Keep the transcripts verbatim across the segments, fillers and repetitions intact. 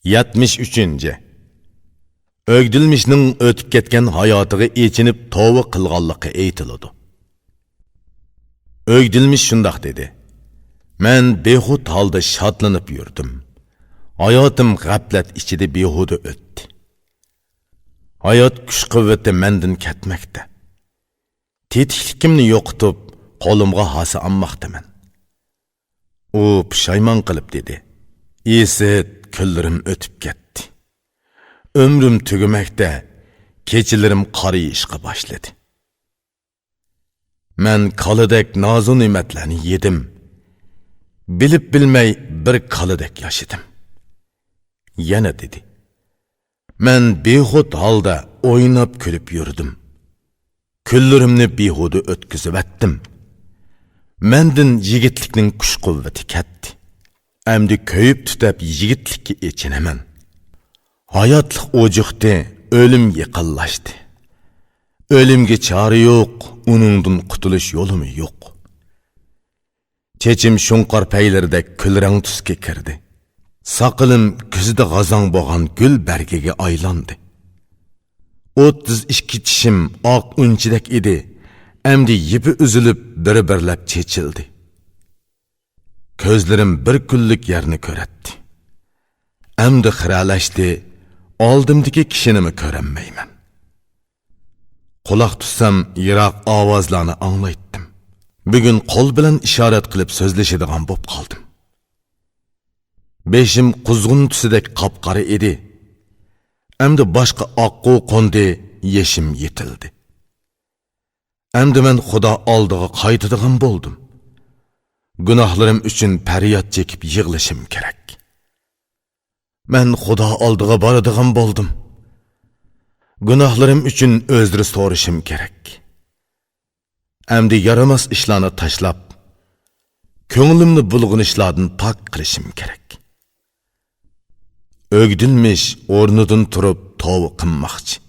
يەتمىش ئۈچىنچى. ئۆگدۈلمىشنىڭ ئۆتۈپ كەتكەن ھاياتىغا ئېچىنىپ توۋا قىلغانلىقى ئېيتىلىدۇ. ئۆگدۈلمىش شۇنداق دېدى: «مەن بىخۇد ھالدا شادلىنىپ يۈردۈم. ھاياتىم غەپلەت ئىچىدە بىھۇدە ئۆتتى. ھايات كۈچ-قۇۋۋىتى مەندىن كەتمەكتە. تېتىكلىكىمنى يوقىتىپ، قولۇمغا ھاسا ئالماقتىمەن.» ئۇ پۇشايمان قىلىپ دېدى: «ئىسىت، كۈنلىرىم ئۆتۈپ كەتتى. ئۆمرۈم تۈگىمەكتە، كېچىلىرىم قارىيىشقا باشلىدى. مەن كالىدەك نازۇنېمەتلەرنى يېدىم. بىلىپ-بىلمەي بىر كالىدەك ياشىدىم.» يەنە دېدى: «مەن بىخۇد ھالدا ئويناپ-كۈلۈپ يۈردۈم. كۈنلىرىمنى بىھۇدە ئۆتكۈزۈۋەتتىم. مەندىن يىگىتلىكنىڭ كۈچ-قۇۋۋىتى كەتتى. ئەمدى كۆيۈپ-تۈتەپ يىگىتلىككە ئېچىنىمەن. ھاياتلىق ئوجۇقتى، ئۆلۈم يېقىنلاشتى. ئۆلۈمگە چارە يوق، ئۇنىڭدىن قۇتۇلۇش يولىمۇ يوق. چېچىم شۇڭقار پەيلىرىدەك كۈلرەڭ تۈسكە كىردى. ساقىلىم كۈزدە غازاڭ بولغان گۈل بەرگىگە ئايلاندى. ئوتتۇز ئىككى چىشىم ئاق ئۈنچىدەك ئىدى، ئەمدى يىپى ئۈزۈلۈپ بىر-بىرلەپ چېچىلدى. كۆزلىرىم بىر كۈنلۈك يەرنى كۆرەتتى. ئەمدى خىرەلەشتى، ئالدىمدىكى كىشىنىمۇ كۆرەلمەيمەن. قۇلاق تۇتسام، يىراق ئاۋازلارنى ئاڭلايتتىم. بۈگۈن قول بىلەن ئىشارەت قىلىپ سۆزلىشىدىغان بوپ قالدىم. بېشىم قۇزغۇن تۈسىدەك قاپقارا ئىدى. ئەمدى باشقا ئاققۇ قوندى، يېشىم يېتىلدى. ئەمدى مەن خۇدا ئالدىغا قايتىدىغان بولدۇم. گۇناھلىرىم ئۈچۈن پەرياد چېكىپ يىغلىشىم كېرەك. مەن خۇدا ئالدىغا بارىدىغان بولدۇم. گۇناھلىرىم ئۈچۈن ئۆزرە سورىشىم كېرەك. ئەمدى يارىماس ئىشلارنى تاشلاپ، كۆڭلۈمنى بۇلغىنىشلاردىن پاك قىلىشىم كېرەك.» ئۆگدۈلمىش ئورنىدىن تۇرۇپ توۋا قىلماقچى،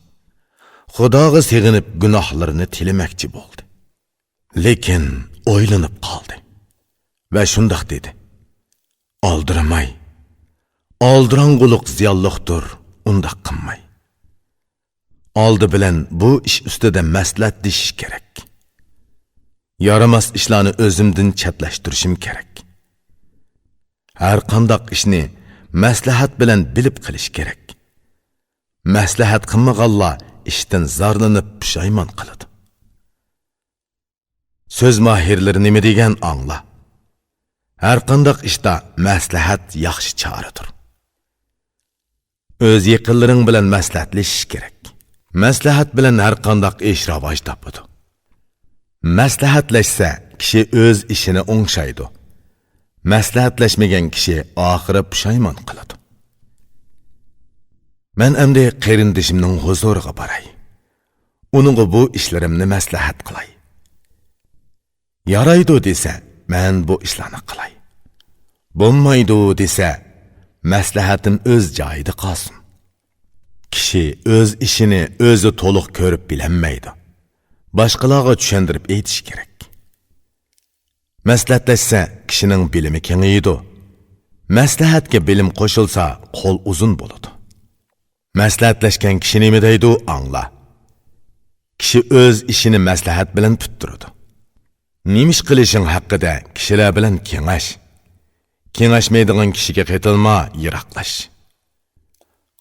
خۇداغا سېغىنىپ گۇناھلىرىنى تىلىمەكچى بولدى. لېكىن ئويلىنىپ قالدى ۋە شۇنداق دېدى: «ئالدىرىماي. ئالدىراڭغۇلۇق زىيانلىقتۇر، ئۇنداق قىلماي. ئالدى بىلەن بۇ ئىش ئۈستىدە مەسلىھەتلىشىش كېرەك. يارىماس ئىشلارنى ئۆزۈمدىن چەتلەشتۈرۈشۈم كېرەك. ھەر قانداق ئىشنى مەسلىھەت بىلەن بىلىپ قىلىش كېرەك. مەسلىھەت قىلمىغانلار ئىشتىن زارلىنىپ پۇشايمان قىلىدۇ.» سۆز ماھىرلىرى نېمە دېگەن ئاڭلا. ھەر قانداق ئىشتا مەسلىھەت ياخشى چارىدۇر. ئۆز يېقىنلىرىڭ بىلەن مەسلىھەتلىشىش كېرەك. مەسلىھەت بىلەن ھەر قانداق ئىش راۋاج تاپىدۇ. مەسلىھەتلەشسە، كىشى ئۆز ئىشىنى ئوڭشايدۇ. مەسلىھەتلەشمىگەن كىشى ئاخىرى پۇشايمان قىلىدۇ. مەن ئەمدى قېرىندىشىمنىڭ ھۇزۇرىغا باراي. ئۇنىڭغا بۇ ئىشلىرىمنى مەسلىھەت قىلاي. يارايدۇ دېسە، مەن بۇ ئىشلارنى قىلاي. بولمايدۇ دېسە، مەسلىھەتىم ئۆز جايىدا قالسۇن. كىشى ئۆز ئىشىنى ئۆزى تولۇق كۆرۈپ بىلەلمەيدۇ. باشقىلارغا چۈشەندۈرۈپ ئېيتىش كېرەك. مەسلىھەتلەشسە، كىشىنىڭ بىلىمى كېڭىيىدۇ. مەسلىھەتكە بىلىم قوشۇلسا، قول ئۇزۇن بولىدۇ. مەسلىھەتلەشكەن كىشى نېمە دەيدۇ، ئاڭلا. كىشى ئۆز ئىشىنى مەسلىھەت بىلەن پۈتتۈرىدۇ. نېمە ئىش قىلىشىڭ ھەققىدە كىشىلەر بىلەن كېڭەش. كېڭەشمەيدىغان كىشىگە قېتىلما، يىراقلاش.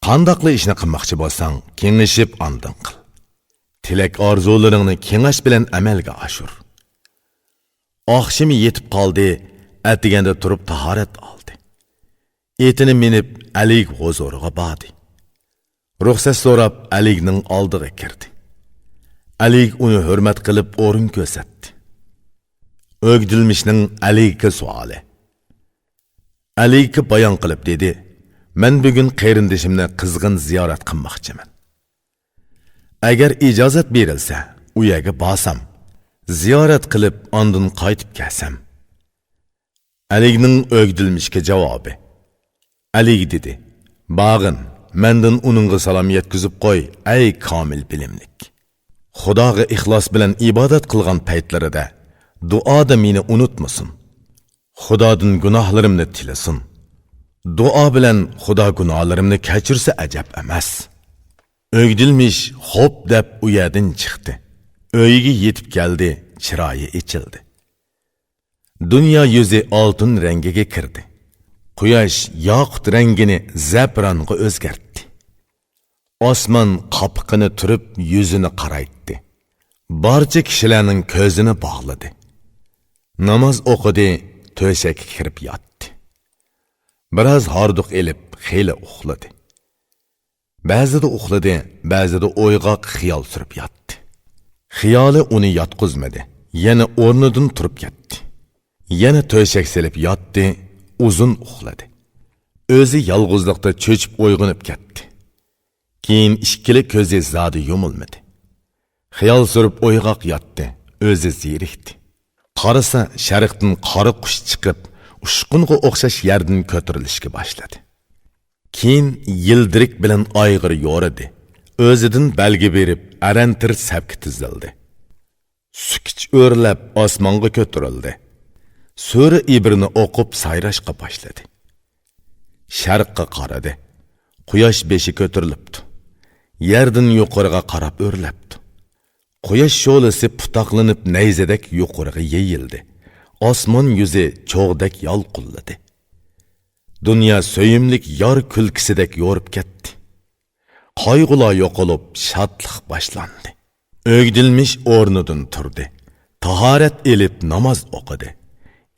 قانداقلا ئىشنى قىلماقچى بولساڭ، كېڭىشىپ ئاندىن قىل. تىلەك-ئارزۇلىرىڭنى كېڭەش بىلەن ئەمەلگە ئاشۇر. ئاخشىمى يېتىپ قالدى، ئەتىگەندە تۇرۇپ تاھارەت ئالدى. ئېتىنى مىنىپ، ئەلىگ ھۇزۇرىغا باردى. رۇخسەت سوراپ، ئەلىگنىڭ ئالدىغا كىردى. ئەلىگ ئۇنى ھۆرمەت قىلىپ ئورۇن كۆرسەتتى. ئۆگدۈلمىشنىڭ ئەلىگكە سوئالى. ئەلىگ بايان قىلىپ دېدى: «مەن بۈگۈن قېرىندىشىمنى قىزغىن زىيارەت قىلماقچىمەن. ئەگەر ئىجازەت بېرىلسە، ئۇ يەرگە بارسام، زىيارەت قىلىپ، ئاندىن قايتىپ كەلسەم.» ئەلىگنىڭ ئۆگدۈلمىشكە جاۋابى. ئەلىگ دېدى: «بارغىن، مەندىن ئۇنىڭغا سالام يەتكۈزۈپ قوي، ئەي كامىل بىلىملىك. خۇداغا ئىخلاس بىلەن ئىبادەت قىلغان پەيتلىرىدە، دۇئادا مېنى ئۇنتۇمىسۇن. خۇدادىن گۇناھلىرىمنى تىلىسۇن. دۇئا بىلەن خۇدا گۇناھلىرىمنى كەچۈرسە ئەجەب ئەمەس. ئۆگدىلمىش خوپ دەپ ئۇ يەردىن چىقتى. ئۆيىگە يېتىپ كەلدى، چىرايى ئېچىلدى. دۇنيا يۈزى ئالتۇن رەڭگىگە كىردى. قۇياش ياقۇت رەڭگىنى زەپىرانغا ئۆزگەرتتى. ئاسمان قاپىقىنى تۈرۈپ يۈزىنى قارايتتى. بارچە كىشىلەرنىڭ كۆزىنى باغلىدى. ناماز ئوقۇدى، تۆشەككە كىرىپ ياتتى. بىراز ھاردۇق ئېلىپ خېلى ئۇخلىدى. بەزىدە ئۇخلىدى، بەزىدە ئويغاق خىيال سۈرۈپ ياتتى. خىيالى ئۇنى ياتقۇزمىدى، يەنە ئورنىدىن تۇرۇپ كەتتى. يەنە تۆشەك سېلىپ ياتتى، ئۇزۇن ئۇخلىدى. ئۆزى يالغۇزلۇقتا چۆچۈپ ئويغىنىپ كەتتى. كېيىن ئىككىلا كۆزى زادى يۇمۇلمىدى. خىيال سۈرۈپ ئويغاق ياتتى، ئۆزى زېرىكتى. قارىسا، شەرقتىن قارا قۇش چىقىپ، ئۇچقۇنغا ئوخشاش يەردىن كۆتۈرۈلۈشكە باشلىدى. كېيىن يىلدىرىك بىلەن ئايغىر يورىدى. ئۆزىدىن بەلگە بېرىپ، ئەرەنتىر سەپكە تىزىلدى. سۈكۈچ ئۆرلەپ، ئاسمانغا كۆتۈرۈلدى. سۈرە ئىبرىنى ئوقۇپ سايراشقا باشلىدى. شەرققە قارىدى. قۇياش بېشى كۆتۈرۈلۈپتۇ. يەردىن يۇقىرىغا قاراپ ئۆرلەپتۇ. قۇياش شولىسى پۇتاقلىنىپ نەيزىدەك يۇقىرىغا يېيىلدى. ئاسمان يۈزى چوغدەك يالقۇنلىدى. دۇنيا سۆيۈملۈك يار كۈلكىسىدەك يورۇپ كەتتى. قايغۇلار يوقىلىپ، شادلىق باشلاندى. ئۆگدىلمىش ئورنىدىن تۇردى. تاھارەت ئېلىپ ناماز ئوقۇدى.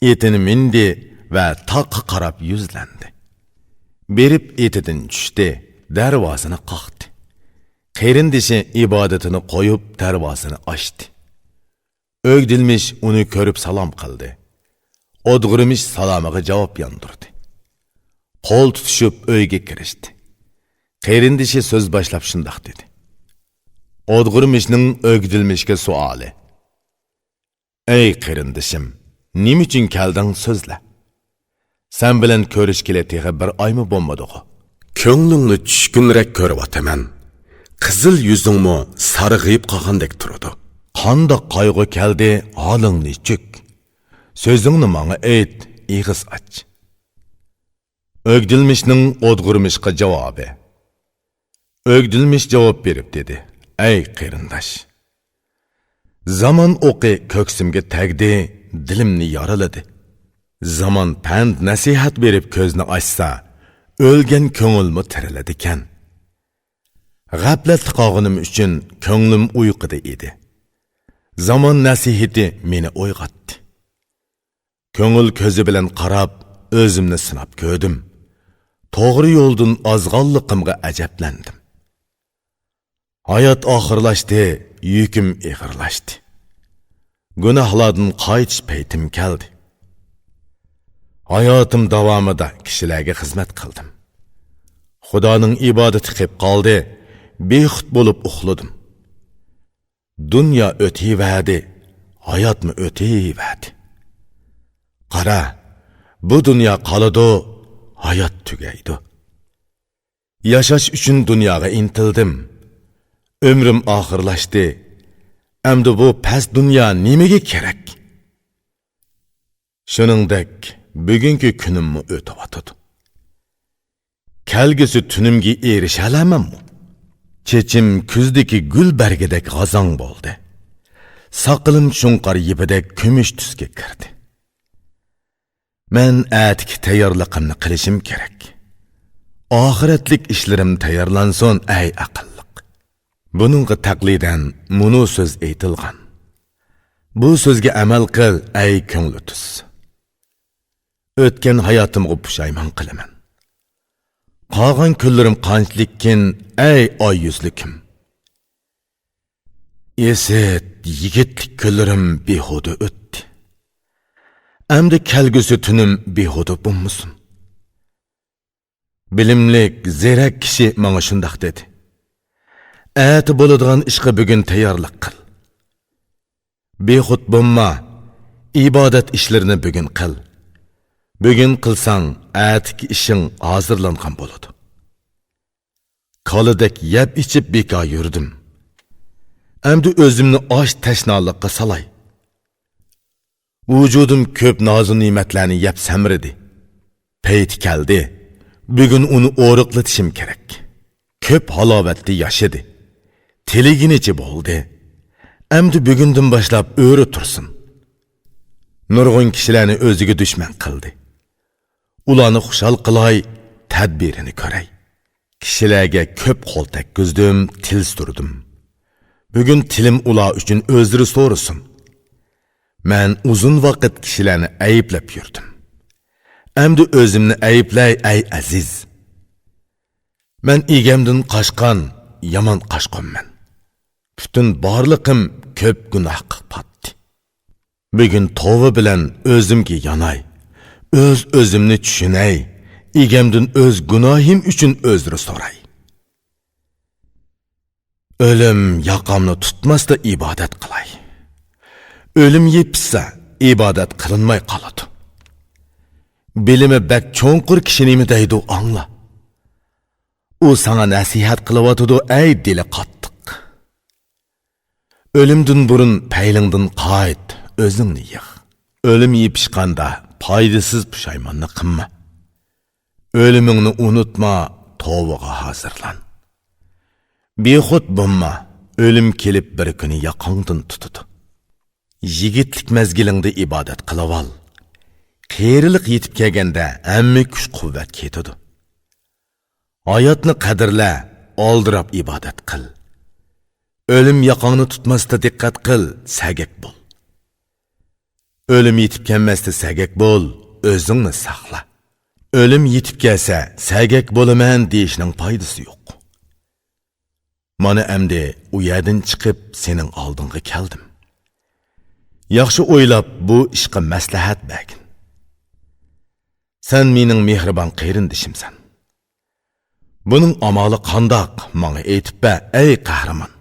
ئېتىنى مىندى ۋە تاغقا قاراپ يۈزلەندى. بېرىپ ئېتىدىن چۈشتى، دەرۋازىنى قاقتى. قېرىندىشى ئىبادىتىنى قويۇپ، دەرۋازىنى ئاچتى. ئۆگدىلمىش ئۇنى كۆرۈپ سالام قىلدى. ئودغۇرمىش سالامىغا جاۋاب ياندۇردى. قول تۇتۇشۇپ ئۆيگە كىرىشتى. قېرىندىشى سۆز باشلاپ شۇنداق دېدى. ئودغۇرمىشنىڭ ئۆگدىلمىشكە سوئالى. ئەي قېرىندىشىم، نېمە ئۈچۈن كەلدىڭ، سۆزلە. سەن بىلەن كۆرۈشكىلى تېخى بىر ئايمۇ بولمىدىغۇ. كۆڭلۈڭنى چۈشكۈنرەك كۆرۈۋاتىمەن. قىزىل يۈزۈڭمۇ سارغىيىپ قالغاندەك تۇرىدۇ. قانداق قايغۇ كەلدى، ھالىڭ نېچۈك؟ سۆزۈڭنى ماڭا ئېيت، ئېغىز ئاچ. ئۆگدىلمىشنىڭ ئودغۇرمىشقا جاۋابى. ئۆگدىلمىش جاۋاب بېرىپ دېدى، ئەي قېرىنداش! زامان ئوقى كۆكسۈمگە تەگدى، دىلىمنى يارىلىدى. زامان پەند نەسىھەت بېرىپ كۆزنى ئاچسا، ئۆلگەن كۆڭۈلمۇ تىرىلىدىكەن. غەپلەتتە قالغىنىم ئۈچۈن كۆڭلۈم ئۇيقۇدا ئىدى. زامان نەسىھىتى مېنى ئويغاتتى. كۆڭۈل كۆزى بىلەن قاراپ، ئۆزۈمنى سىناپ كۆردۈم. توغرا يولدىن ئازغانلىقىمغا ئەجەبلەندىم. ھايات ئاخىرلاشتى، يۈكۈم ئېغىرلاشتى. گۇناھلاردىن قايتىش پەيتىم كەلدى. ھاياتىم داۋامىدا كىشىلەرگە خىزمەت قىلدىم. خۇدانىڭ ئىبادىتى قېپ قالدى، بىخۇد بولۇپ ئۇخلىدىم. دۇنيا ئۆتۈۋەردى، ھاياتمۇ ئۆتۈۋەردى. قارا، بۇ دۇنيا قالىدۇ، ھايات تۈگەيدۇ. ياشاش ئۈچۈن دۇنياغا ئىنتىلدىم. ئۆمرۈم ئاخىرلاشتى. ئەمدى بۇ پەس دۇنيا نېمىگە كېرەك؟ شۇنىڭدەك بۈگۈنكى كۈنۈممۇ ئۆتۈۋاتىدۇ. كەلگۈسى تۈنۈمگە ئېرىشەلەرمەنمۇ؟ چېچىم كۈزدىكى گۈل بەرگىدەك غازاڭ بولدى. ساقىلىم شۇڭقار يىپىدەك كۈمۈش تۈسكە كىردى. مەن ئەتىكى تەييارلىقىمنى قىلىشىم كېرەك. ئاخىرەتلىك ئىشلىرىم تەييارلانسۇن، ئەي ئەقىللىق. بۇنىڭغا تەقلىدەن مۇنۇ سۆز ئېيتىلغان. بۇ سۆزگە ئەمەل قىل، ئەي كۆڭلى تۈز. ئۆتكەن ھاياتىمغا پۇشايمان قىلىمەن. قالغان كۈنلىرىم قانچىلىككىن، ئەي ئاي يۈزلۈكۈم. ئىسىت، يىگىتلىك كۈنلىرىم بىھۇدە ئۆتتى. ئەمدى كەلگۈسى تۈنۈم بىھۇدە بولمىسۇن. بىلىملىك، زېرەك كىشى ماڭا شۇنداق دېدى. ئەتە بولىدىغان ئىشقا بۈگۈن تەييارلىق قىل. بىخۇد بولما، ئىبادەت ئىشلىرىنى بۈگۈن قىل. بۈگۈن قىلساڭ، ئەتىكى ئىشىڭ ھازىرلانغان بولىدۇ. كالىدەك يەپ ئىچىپ بىكار يۈردۈم. ئەمدى ئۆزۈمنى ئاچ تەشنالىققا سالاي. ۋۇجۇدۇم كۆپ نازۇ نېمەتلەرنى يەپ سەمرىدى. پەيتى كەلدى. بۈگۈن ئۇنى ئورۇقلىتىشىم كېرەك. كۆپ ھالاۋەتتە ياشىدى. تىلىگىنىچە بولدى. ئەمدى بۈگۈندىن باشلاپ ئۆرە تۇرسۇن. نۇرغۇن كىشىلەرنى ئۆزىگە دۈشمەن قىلدى. ئۇلارنى خۇشال قىلاي، تەدبىرىنى كۆرەي. كىشىلەرگە كۆپ قول تەگكۈزدۈم، تىل سۈردۈم. بۈگۈن تىلىم ئۇلار ئۈچۈن ئۆزرە سورىسۇن. مەن ئۇزۇن ۋاقىت كىشىلەرنى ئەيىبلەپ يۈردۈم. ئەمدى ئۆزۈمنى ئەيىبلەي، ئەي ئەزىز. مەن ئىگەمدىن قاچقان يامان قاچقۇنمەن. پۈتۈن بارلىقىم كۆپ گۇناھقا پاتتى. بۈگۈن توۋا بىلەن ئۆزۈمگە ياناي. ئۆز-ئۆزۈمنى چۈشىنەي. ئىگەمدىن ئۆز گۇناھىم ئۈچۈن ئۆزرە سوراي. ئۆلۈم ياقامنى تۇتماستا ئىبادەت قىلاي. ئۆلۈم يېپىشسا، ئىبادەت قىلىنماي قالىدۇ. بىلىمى بەك چوڭقۇر كىشى نېمە دەيدۇ، ئاڭلا. ئۇ ساڭا نەسىھەت قىلىۋاتىدۇ، ئەي دىلى قاتتىق. ئۆلۈمدىن بۇرۇن پەيلىڭدىن قايت، ئۆزۈڭنى يىغ. ئۆلۈم يېپىشقاندا پايدىسىز پۇشايماننى قىلما. ئۆلۈمۈڭنى ئۇنۇتما، توۋىغا ھازىرلان. بىخۇد بولما، ئۆلۈم كېلىپ بىر كۈنى ياقاڭدىن تۇتىدۇ. يىگىتلىك مەزگىلىڭدە ئىبادەت قىلىۋال. قېرىلىق يېتىپ كەلگەندە ھەممە كۈچ-قۇۋۋەت كېتىدۇ. ھاياتنى قەدىرلە، ئالدىراپ ئىبادەت قىل. ئۆلۈم ياقاڭنى تۇتماستا دىققەت قىل، سەگەك بول. ئۆلۈم يېتىپ كەلمەستە سەگەك بول، ئۆزۈڭنى ساقلا. ئۆلۈم يېتىپ كەلسە، سەگەك بولىمەن دېيىشنىڭ پايدىسى يوق. مانا ئەمدى ئۇ يەردىن چىقىپ سېنىڭ ئالدىڭغا كەلدىم. ياخشى ئويلاپ بۇ ئىشقا مەسلىھەت بەرگىن. سەن مېنىڭ مېھرىبان قېرىندىشىمسەن. بۇنىڭ ئامالى قانداق، ماڭا ئېيتىپ بەر، ئەي قەھرىمان.